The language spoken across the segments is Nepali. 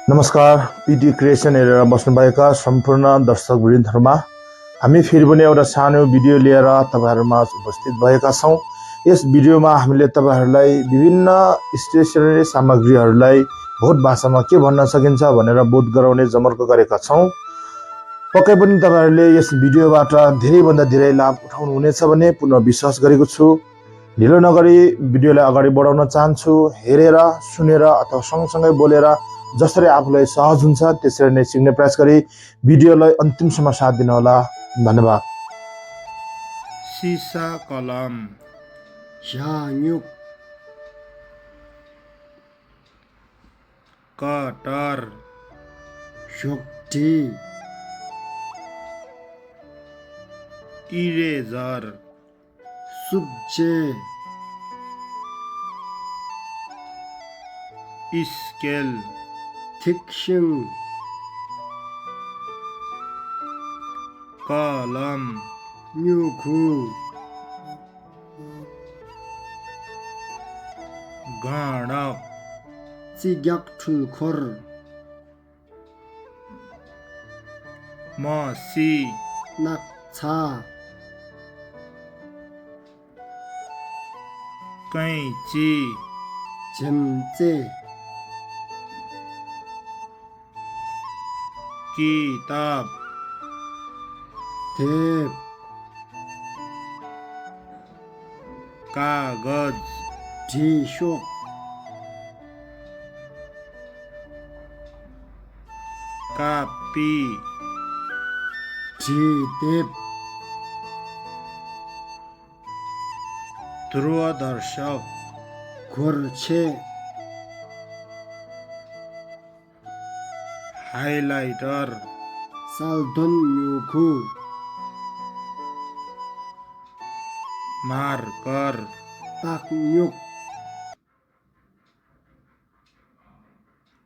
नमस्कार, पिटी क्रिएसन हेरेर बस्नुभएका सम्पूर्ण दर्शकवृन्दहरूमा हामी फेरि पनि एउटा सानो भिडियो लिएर तपाईहरुमा उपस्थित भएका छौं। यस भिडियोमा हामीले तपाईहरुलाई विभिन्न स्टेशनरी सामग्रीहरूलाई भोट भाषामा के भन्न सकिन्छ भनेर बोध गराउने जमर्को गरेका छौं। पक्कै पनि तपाईहरुले यस भिडियोबाट धेरै भन्दा धेरै लाभ उठाउनु हुनेछ भन्ने पूर्ण विश्वास गरेको छु। ढिलो नगरी भिडियोलाई अगाडि बढाउन चाहन्छु। हेरेर, सुनेर अथवा सँगसँगै बोलेर जसरी आफूलाई सहज हुन्छ त्यसरी नै सिक्ने प्रयास गरी भिडियोलाई अन्तिमसम्म साथ दिनुहोला। धन्यवाद। सीसा कलम, शायुक, कटर, शक्ति, इरेजर, सुब्जे, स्केल, थिक्सिङ, कलम, न्युखु, गणक, चिग्याक ठुल्खोर, मसी, नाक्छा, कैंची, झेम्चे, किताब, थेप, कागज, ढिसोक, कापी, ढितेप, ध्रुवदर्शक, घोर्छे, हाइलाइटर, साल्धन न्युखु, मार्कर, ताकन्युक,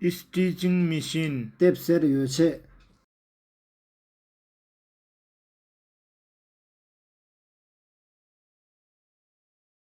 स्टिचिङ मेसिन, तेप्सेर योछे।